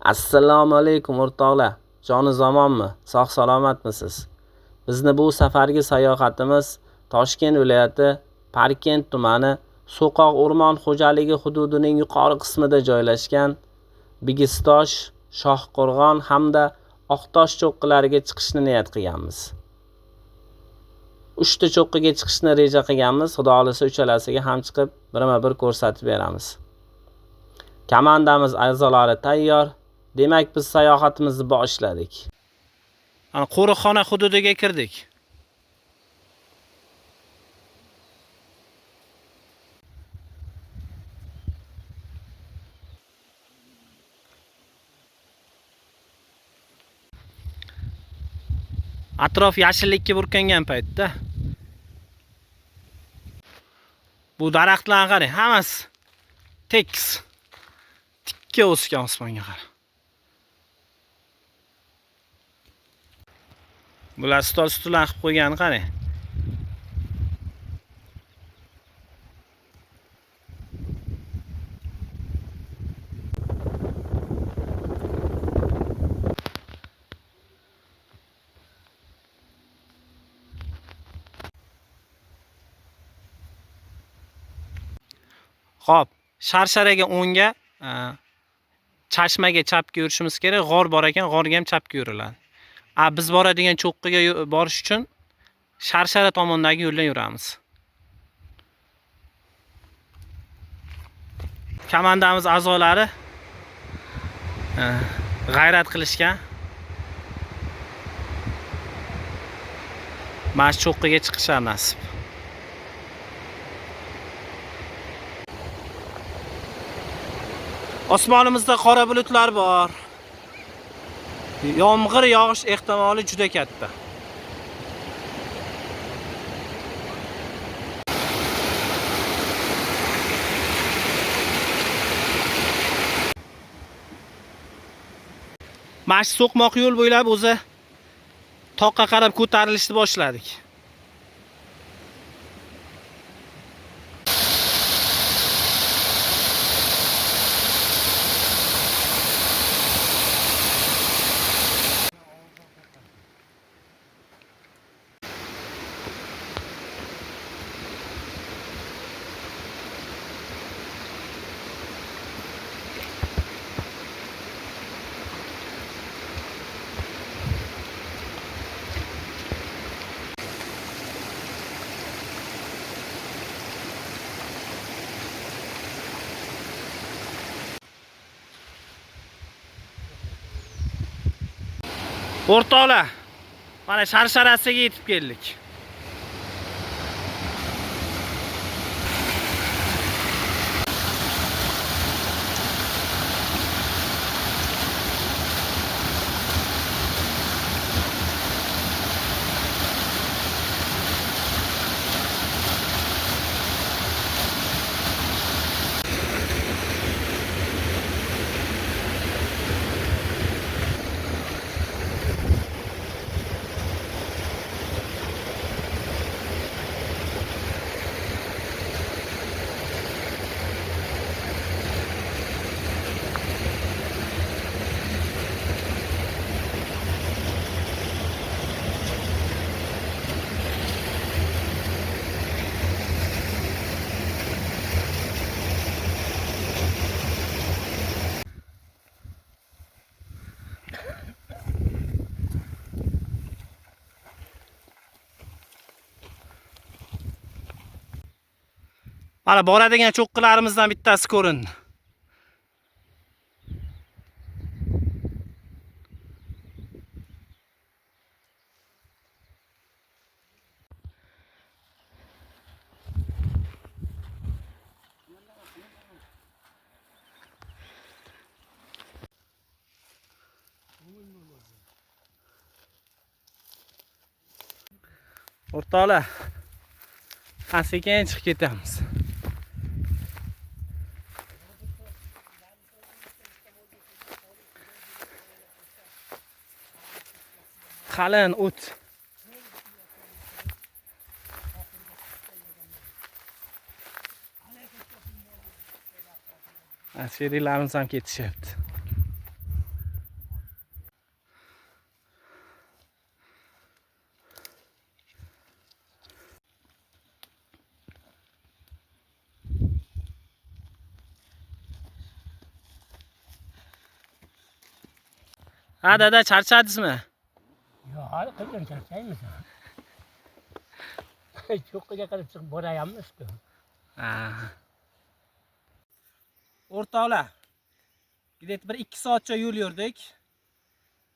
Assalomu alaykum o'rtoqlar. Joni zamonmi? Sog' salomatmisiz? Bizni bu safargi sayohatimiz Toshkent viloyati Parkent tumani So'qoq o'rmon xo'jaligi hududining yuqori qismida joylashgan Bigistosh, Shohqo'rg'on hamda Oqtosh cho'qqilariga chiqishni niyat qilganmiz. 3 ta cho'qqiga chiqishni reja qilganmiz. Xudo xolasa uchalasiga ham chiqib birma-bir ko'rsatib beramiz. Komandamiz a'zolari tayyor. Demak, biz sayohatimizni boshladik. Ana qo'riqxona hududiga kirdik. Atrof yashillikka burkangan paytda bu daraxtlarni qarang, hammasi tekis, tikka o'sgan osmonga qarab. Bular stol stullar qilib qo'yganini qarang. Xo'p, Sharsharaga o'ngga, Chashmaga chapga yurishimiz kerak. G'or bor ekan, g'orga ham chapga yuriladi. Biz boradigan cho'qqiga borish uchun Sharshara tomondagi yo'ldan yuramiz. Komandamiz a'zolari g'ayrat qilishgan. Mana shu cho'qqiga chiqishlar nasib. Osmonimizda qora bulutlar bor. Yomg'ir yog'ish ehtimoli juda katta. Mana shu so'qmoq yo'l bo'ylab o'zi toqqa qarab ko'tarilishni boshladik. O'rtoqlar, mana Sharsharasiga yetib keldik. Mana boradigan cho'qqilarimizdan bittasi ko'rindi. O'rtoqlar, sekin chiqib ketamiz. Qalin o't. Sheriklarimiz ham ketishyapti. Ha dada, charchadingizmi? Yo'q, hali qilgan charchaymiz. Cho'qqiga qarab chiqib borayapmiz-ku. Ha. O'rtoqlar, где-то bir 2 soatcha yo'l yurdik.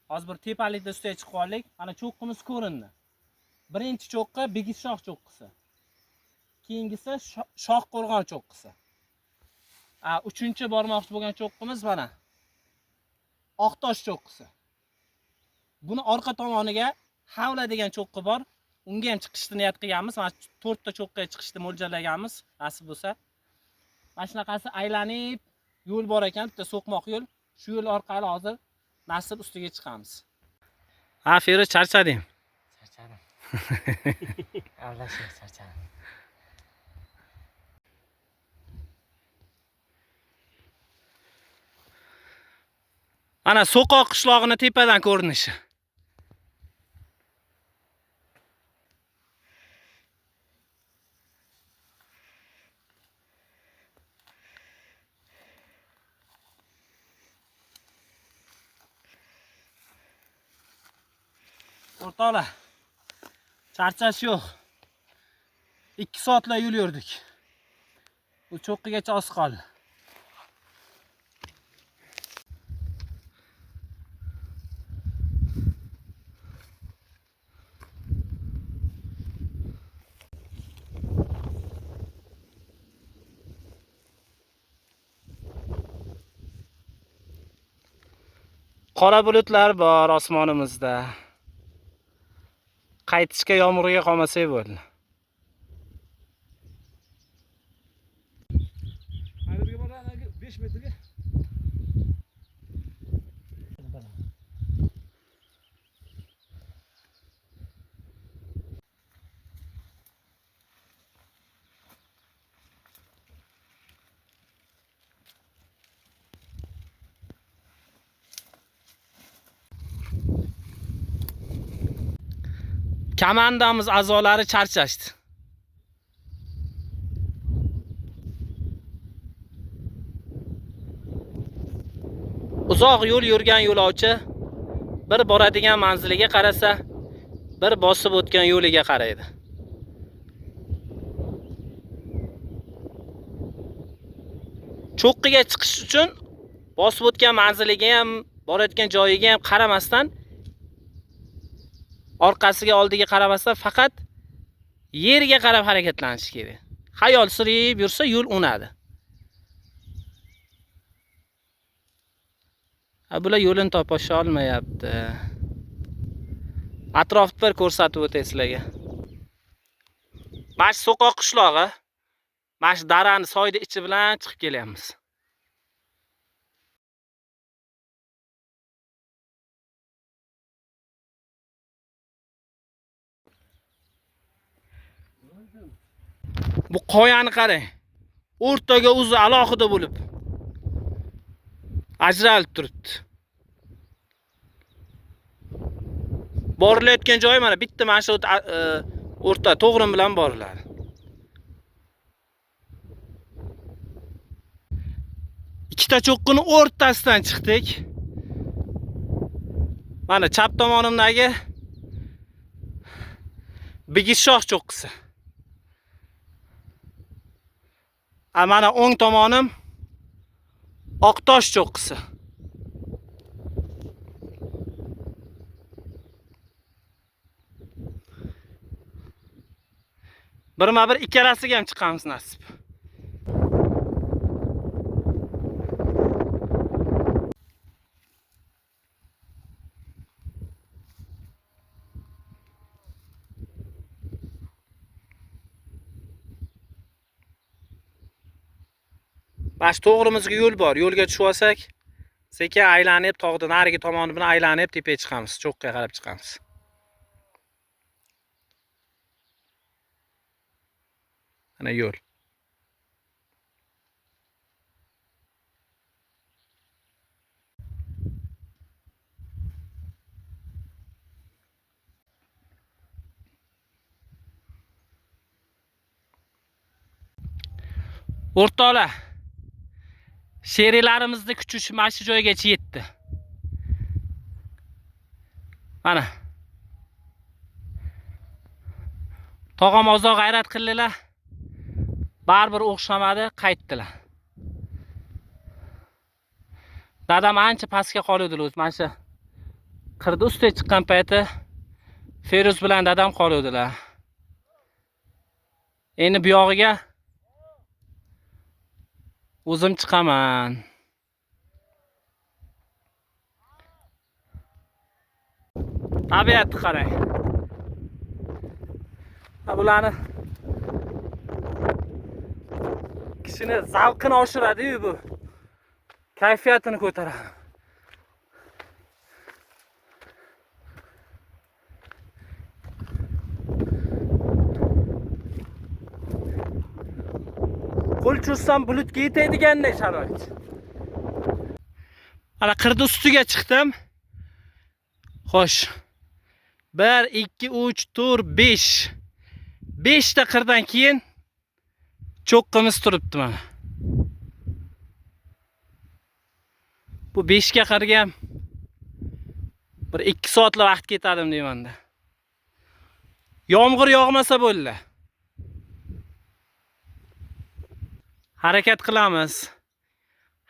Hozir bir tepalikda ustiga chiqib oldik. Mana cho'qqimiz ko'rindi. Birinchi cho'qqi Begishoh cho'qqisi. Keyingisi Shohqo'rg'on cho'qqisi. Uchinchi bormoqchi bo'lgan cho'qqimiz mana Oqtosh cho'qqisi. Buni orqa tomoniga Havla degan cho'qqi bor. Unga ham chiqishni niyat qilganmiz. Mana 4 ta cho'qqiga chiqishni mo'ljallaganmiz, nasib bo'lsa. Mana shunaqasi aylanib yo'l bor ekan, bitta so'qmoq yo'l. Shu yo'l orqali hozir nasib ustiga chiqamiz. Ha, Feruz, charchading? Charchadim. Aldash charchadim. Mana So'qoq qishlog'ini tepadan ko'rinishi. O'rtoqlar, charchash yo'q. 2 soatla yo'l yurdik. Bu cho'qqigacha oz qoldi. Qora bulutlar bor osmonimizda. Qaytishga yomg'irga qolmasak bo'ldi. Qayerga boradi? 5 metrga. Komandamiz a'zolari charchashdi. Uzoq yo'l yurgan yo'lovchi bir boradigan manziliga qarasa, bir bosib o'tgan yo'liga qaraydi. Cho'qqiga chiqish uchun bosib o'tgan manziliga ham, borayotgan joyiga ham qaramasdan, orqasiga oldiga qaramasdan faqat yerga qarab harakatlanish kerak. Xayol surib yursa yo'l o'nadi. Ha, bular yo'lini topa olmayapti. Atrofni bir ko'rsatib o'tay sizlarga. Mana shu So'qoq qishlog'i, mana shu darani soyni ichi bilan chiqib kelyapmiz. Bu qoyani qarang. O'rtaga o'zi alohida bo'lib ajralib turibdi. Borilayotgan joyi mana bitta mana shu o'rta to'g'rim bilan boriladi. Ikkita cho'qqini o'rtasidan chiqdik. Mana chap tomonimdagi Begishoh cho'qqisi. Mana o'ng tomonim Oqtosh cho'qqisi. Birma-bir ikkalasiga ham chiqamiz nasib. Mana shu to'g'rimizga yo'l bor. Yo'lga tushib olsak, sekin aylanib tog'ni narigi tomoni bilan aylanib tepaga chiqamiz, cho'qqiga qarab chiqamiz. Mana yo'l. O'rtoqlar, sherilarimizni kuchi mana shu joygacha yetdi. Mana. Tog'am ozroq g'ayrat qildilar. Baribir o'xshamadi, qaytdilar. Dadam ancha pastga qoluvdilar o'zi. Mana shu qirda ustiga chiqqan payti Feruz bilan dadam qoluvdilar. Endi bu yog'iga o'zim chiqaman. Tabiatni qarang. Ha, bularni kishini zavqini oshiradi-yu bu. Kayfiyatini ko'taradi. Qo'l cho'zsam bulutga yetadiganday sharoit. Mana qirda ustiga chiqdim. Xo'sh. 1 2 3 4 5. 5 ta qirdan keyin cho'qqimiz turibdi mana. Bu 5 ga qirga ham bir 2 soatlab vaqt ketadim deymanda. Yomg'ir yog'masa bo'ldi. Harakat qilamiz.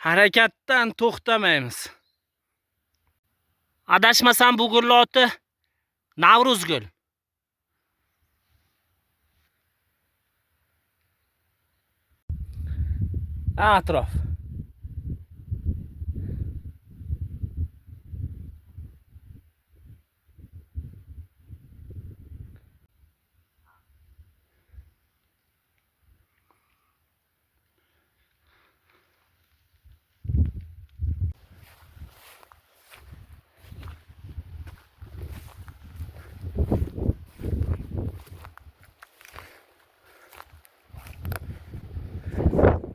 Harakatdan to'xtamaymiz. Adashmasam bu gulni oti Navruzgul. Atrof.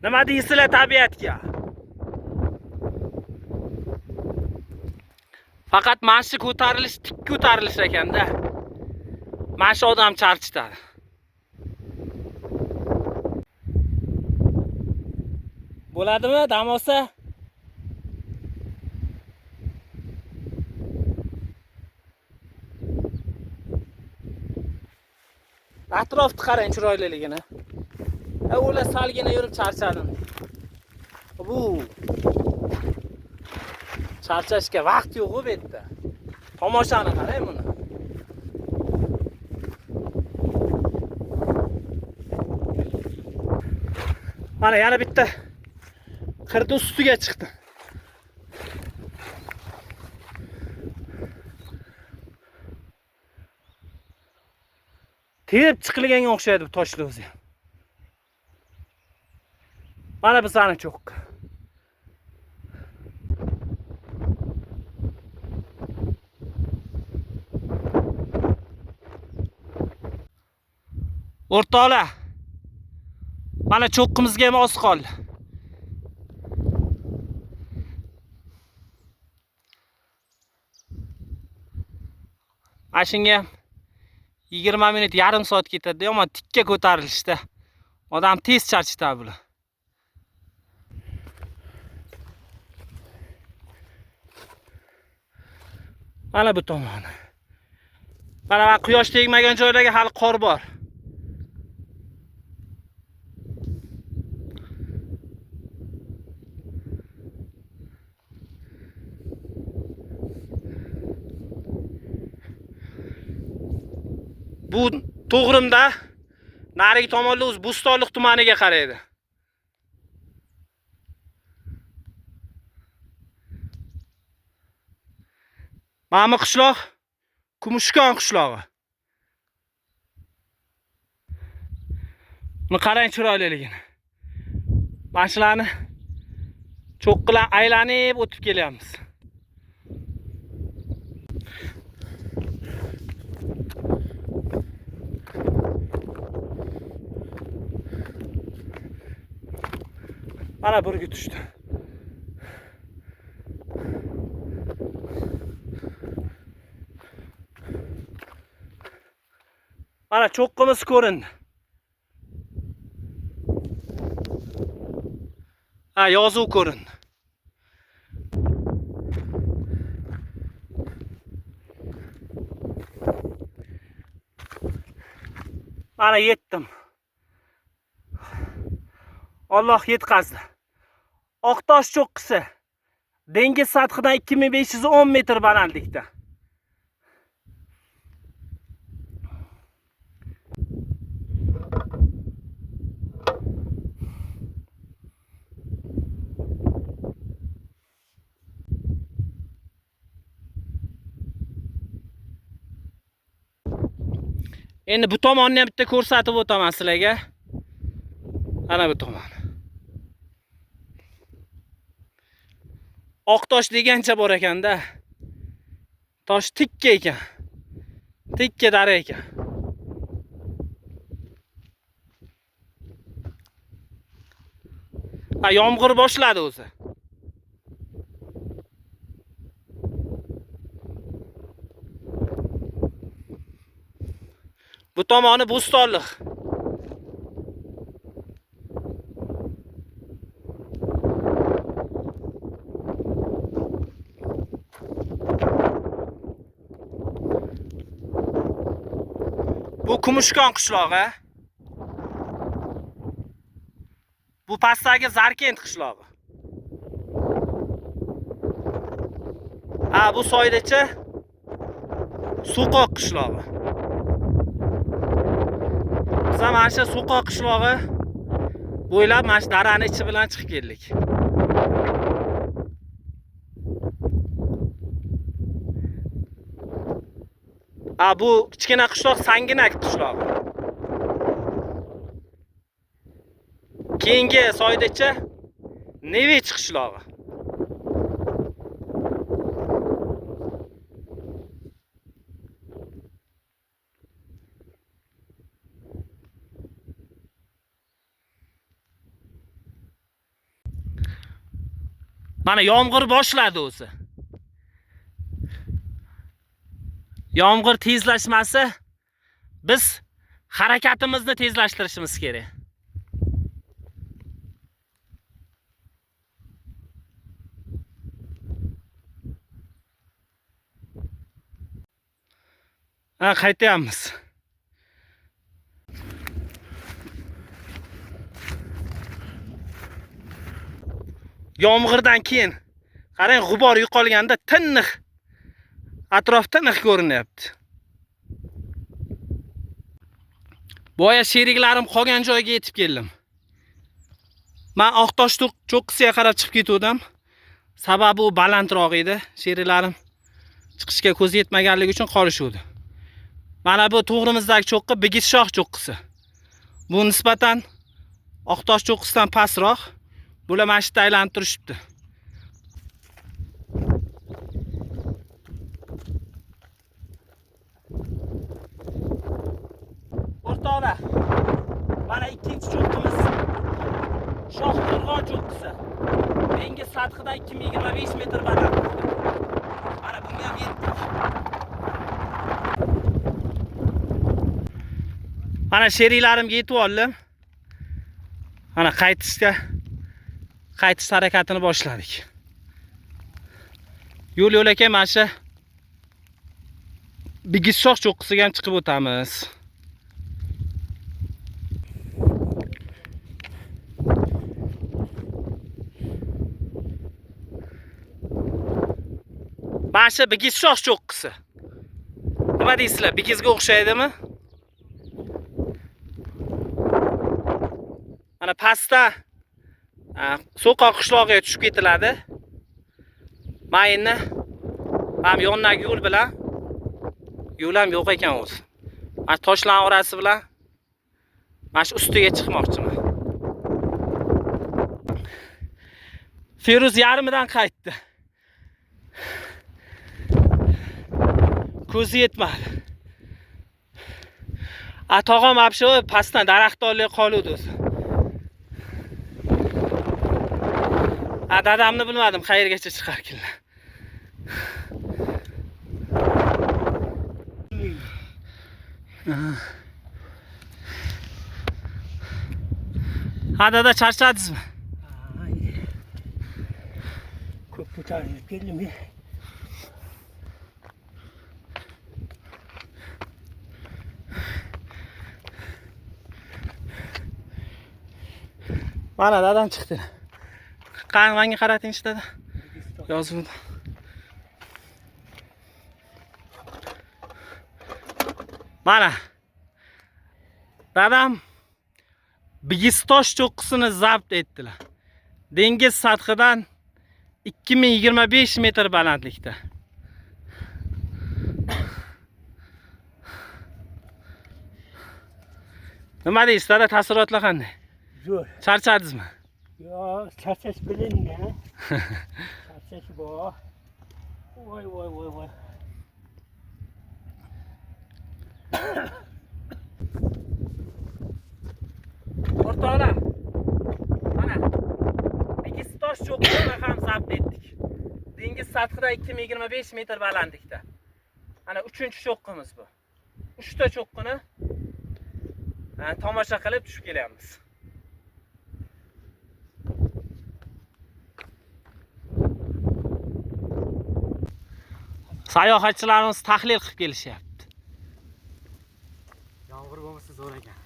Nima deysizlar tabiatga? Faqat mana shu ko'tarilish tik ko'tarilish ekanda. Mana shu odam charchitadi. Bo'ladimi dam olsa? Atrofni qarang chiroyliligini. Ular salgina yurib charchadim. Bu charchashga vaqt yo'q bu yerda. Tomoshani qarang buni. Mana yana bitta qirda ustiga chiqdim. Terib chiqilganga o'xshaydi bu toshlar o'zi. Mana bizani cho'qqi. O'rtoqlar, mana cho'qqimizga ham oz qoldi. Mana shunga 20 minut, yarim soat ketadi. Yomon tikka ko'tarilishda odam tez charchitadi bular. Mana bu tomoni. Mana quyosh tegmagan joylarga hali qor bor. Bu to'g'rimda narigi tomonda o'z Bo'stonliq tumaniga qaraydi. Mana bu qishloq Kumushkon qishlog'i. Buni qarang chiroyliligini. Mana shularni cho'qqilar aylanib o'tib kelyapmiz. Mana burgut tushdi. Mana cho'qqimiz ko'rindi. Ha, yozuv ko'rindi. Mana yetdim. Alloh yetkazdi. Oqtosh cho'qqisi dengiz sathidan 2510 metr balandlikda. Endi bu tomonni ham bitta ko'rsatib o'taman sizlarga. Ana bu tomon. Oqtosh degancha bor ekanda. Tosh tikka ekan. Tikka dara ekan. Ha, yomg'ir boshladi o'zi. Bu tomoni bo'stonliq. Bu Kumushkon qishlog'i. Bu pastdagi Zarkent qishlog'i. Ha, bu soydacha So'qoq qishlog'i. Biz ham mana shu So'qoq qishlog'i bo'ylab mana shu darani ichi bilan chiqib keldik. Ha, bu kichkina qishloq Sanginak qishlog'i. Keyingi soydacha Nevich qishlog'i. Mana yomg'ir boshladi o'zi. Yomg'ir tezlashmasi biz harakatimizni tezlashtirishimiz kerak. Ha, qaytyapmiz. Yomg'irdan keyin qarang, g'ubor yo'qolganda tiniq, atrof tiniq ko'rinyapti. Boya sheriklarim qolgan joyga yetib keldim. Men Oqtosh cho'qqisiga qarab chiqib ketuvdim. Sababi u balandroq edi. Sheriklarim chiqishga ko'zi yetmaganligi uchun qolishuvdi. Mana bu to'g'rimizdagi cho'qqi Bigitshoh cho'qqisi. Bu nisbatan Oqtosh cho'qqisidan pastroq. Bular mana shu yerda aylanib turishibdi. O'rtoqlar, mana ikkinchi cho'qqimiz. Shohqo'rg'on cho'qqisi. Dengiz sathidan 2025 metr balandlikda. Mana bunga ham yetdik. Mana sheriklarimga yetib oldim. Mana qaytish harakatini boshladik. Yo'l yo'lakay mana shu Bigitshoh cho'qqisiga ham chiqib o'tamiz. Mana shu Bigitshoh cho'qqisi. Nima deysizlar? Bigizga o'xshaydimi? Mana pastda So'qoq qishlog'iga tushib ketiladi. Men endi ham yonidagi yo'l bilan, yo'l ham yo'q ekan o'zi. Mana toshlar orasi bilan mana shu ustiga chiqmoqchiman. Feruz yarmidan qaytdi. Ko'zi yetmadi. A tog'am abshu pastdan daraxtdorlik qoluvdi o'zi. A dadamni bilmadim qayergacha chiqarkinlar. Ha dada, charchadingizmi? Ko'p ko'tarilib keldim. Mana dadam chiqdi. Qani menga qaratingchi dada. Yozuvdi. Mana. Dadam Bigistosh cho'qqisini zabt etdilar. Dengiz sathidan 2025 metr balandlikda. Nima deysiz, dada, taassurotlar qanday? Zo'r. Charchadingizmi? Yo, charchash bilingan. Charchash bor. Voy voy voy voy. O'rtoqlar, mana Bigistosh cho'qqisini ham zabt etdik. Dengiz sathidan 2025 metr balandlikda. Mana 3-cho'qqimiz bu. 3 ta cho'qqini tomosha qilib tushib kelyapmiz. Sayohatchilarimiz tahlil qilib kelishyapti. Yomg'ir bo'lmasa zo'r ekan.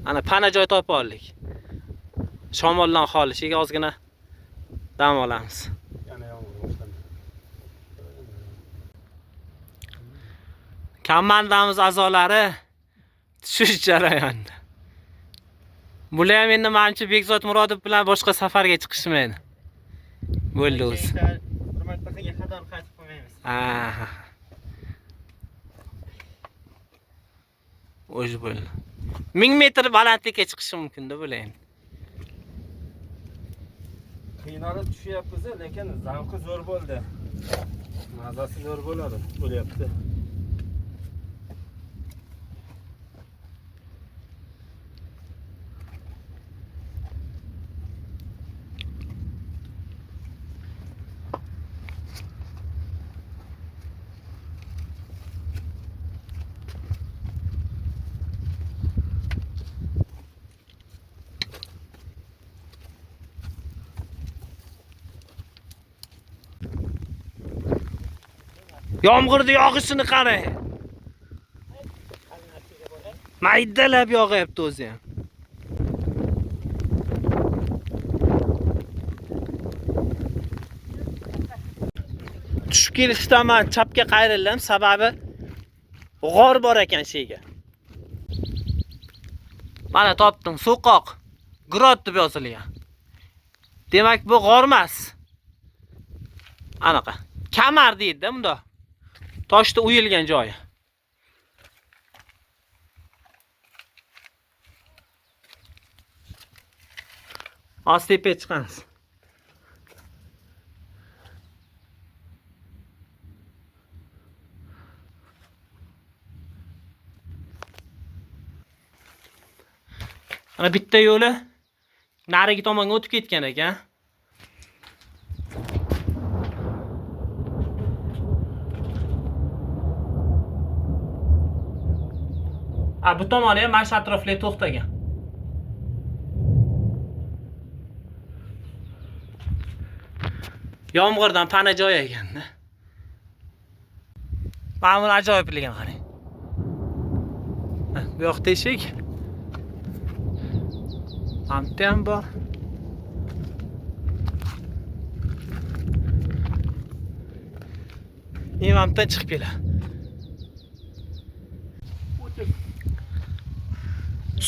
Ana pana joy topib oldik. Shamoldan xolishiga ozgina dam olamiz. Yana yomg'ir boshlandi. Komandamiz a'zolari tushish jarayonida. Bular ham endi menimcha Bekzod Murodov bilan boshqa safarga chiqishmaydi. Bo'ldi o'zi. Bir marta qilgan xatoni qaytib qo'ymaymiz. Aha. O'zi bo'ldi. 1000 metr balandlikka chiqishi mumkin-da bular endi. Qiynalib tushyapmiz, lekin zavqi zo'r bo'ldi. Mazasi zo'r bo'ladi, bo'lyapti. Yomg'irni yog'ishini qarang. Maydalab yog'ayapti o'zi ham. Tushib kelishda men chapga qayrildim, sababi g'or bor ekan shega. Mana topdim, so'qoq. Grot deb yozilgan. Demak, bu g'or emas. Anaqa kamar deydi-da bunda. Toshda uyilgan joyi. Oz tepaga chiqamiz. Mana bitta yo'li narigi tomonga o'tib ketgan ekan. Bu tomoni ham mana shu atrofga to'xtagan. Yomg'irdan pana joy ekanda. Mana buni ajoyibligini qarang. Bu yoq teshik. Mana ham bor. Imamdan chiqib keladi.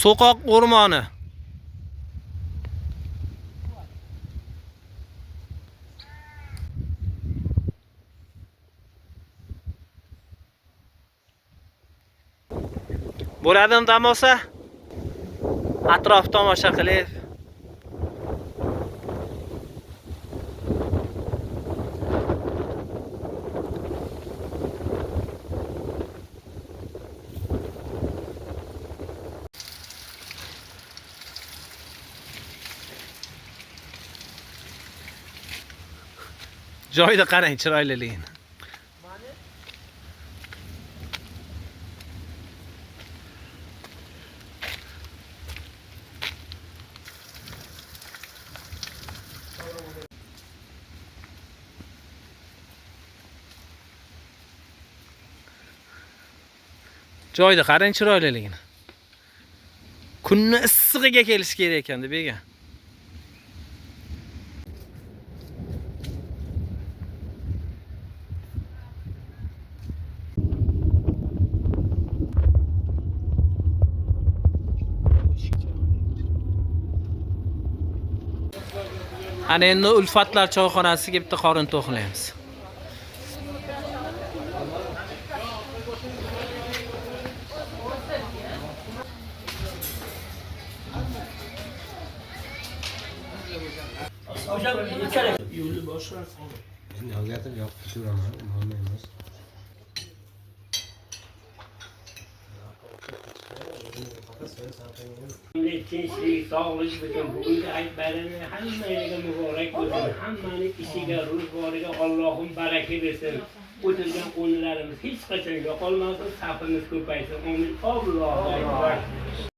So'qoq o'rmoni. Bo'ladimi dam olsa? Atrof tomosha qilib. Joyda qarang chiroyliligini. Joyda qarang chiroyliligini. Kunni issig'iga kelish kerak ekan deb ega. Ana endi Ulfatlar choyxonasiga bitta qorin to'xlaymiz. Endi o'rgatib yoqib ketaveraman, muammo emas. Tinchlik, sog'lik bo'lsin. Bugungi hayit bayrami hammaga muborak bo'lsin. Hammani ishiga, ro'zg'origa Allohim baraka bersin. O'tirgan o'rinlarimiz hech qachon yo'qolmasin, safimiz ko'paysin. Amin. Allohu akbar.